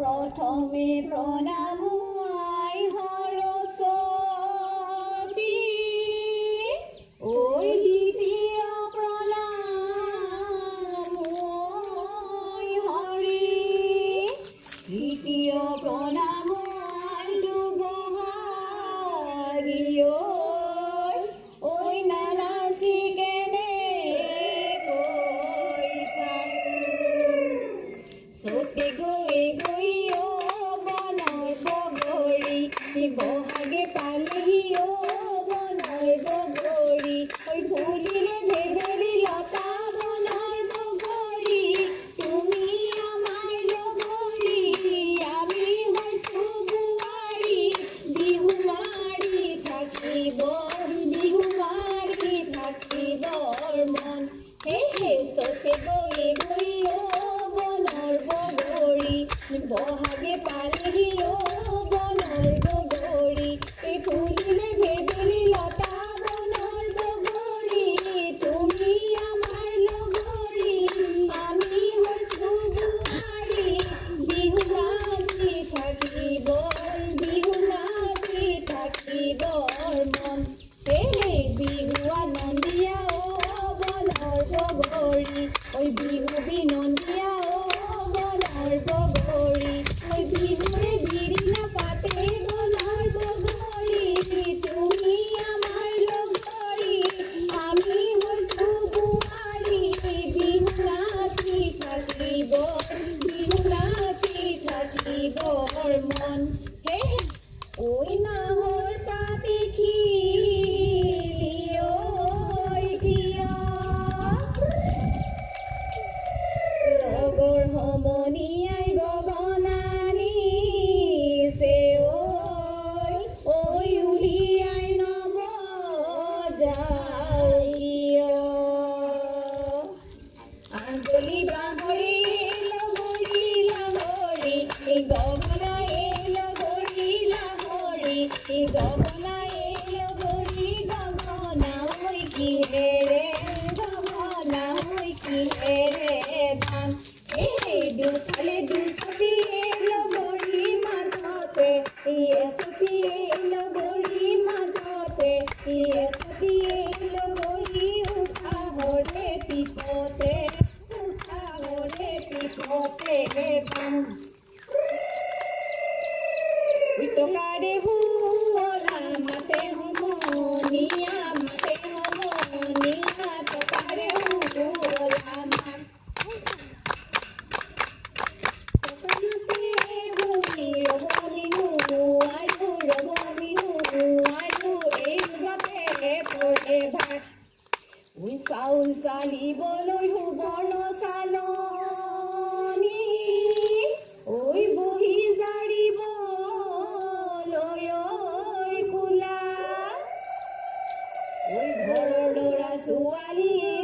প্ৰথমে প্ৰণাম আই সৰস্বতী, ঐ দ্বিতীয় প্ৰণাম ঐ হৰি, তৃতীয় প্ৰণাম আই দুবহাগী ঐ, ঐ নানাচি কেনে কৈ চতে গৈ গৈ বহাগে পালেহি অ বনৰ বগৰী, ঐ ফুলিলে ভেবেলি লতা বনৰ বগৰী, তুমি আমাৰ লগৰী, আমি হৈছো বোৱাৰী, বিহু মাৰি থাকিবৰ, বিহু মাৰি থাকিবৰ মন। হে হে চতে গৈ গৈ অ বনৰ বগৰী, বহাগে পালেহি অ বনৰ বগৰী, এই ফুলিলে ভেবেলি লতা বনৰ বগৰী, তুমি আমাৰ লগৰী, আমি হৈছো বোৱাৰী, বিহু নাচি থাকিবৰ, বিহু নাচি থাকিবৰ মন। হে হে বিহু আনন্দীয়া অ বনৰ বগৰী, ঐ বিহু বিনন্দীয়া অ বনৰ বগৰী, ঐ বিহুৰে বিৰিণা পাতে বনৰ বগৰী, তুমি আমাৰ লগৰী, আমি হৈছো বোৱাৰী, বিহু নাচি থাকিবৰ, বিহু নাচি থাকিবৰ মন। হে ঐ নাহৰ পাতে খিলি ঐ থিয়, লগৰ সমনীয়াই গগনানিছে ঐ, ঐ উলিয়াই নবজাও কিয়? আঞ্জলি বাঁহৰে লগৰী লাহৰি, গগনায়ে লগৰী লাহৰি, গগনায়ে লগৰী গগনা ঐ কিহেৰে, গগনা ঐ কিহেৰে বাম? এই দুফালে দুচটিয়ে লগৰী মাজতে, এচটিয়ে লগৰী মাজতে, এচটিয়ে লগৰী উশাহৰে পিছতে, উশাহৰে পিছতে বাম। টকাৰে হুৱলা মাতে সমনীয়া, মাতে সমনীয়া, টকাৰে হুৱলা মাত। টকা মাতে শুনি ৰ'ব নোৱাৰো, ৰ'ব নোৱাৰো, এই বাপেৰে পৰে ভাত। ঐ চাউল চালিবলৈ সুবৰ্ণ চালনী, ঐ বহি জাৰিবলৈ ঐ কোলা, ঐ ঘৰৰ ল'ৰা ছোৱালীয়ে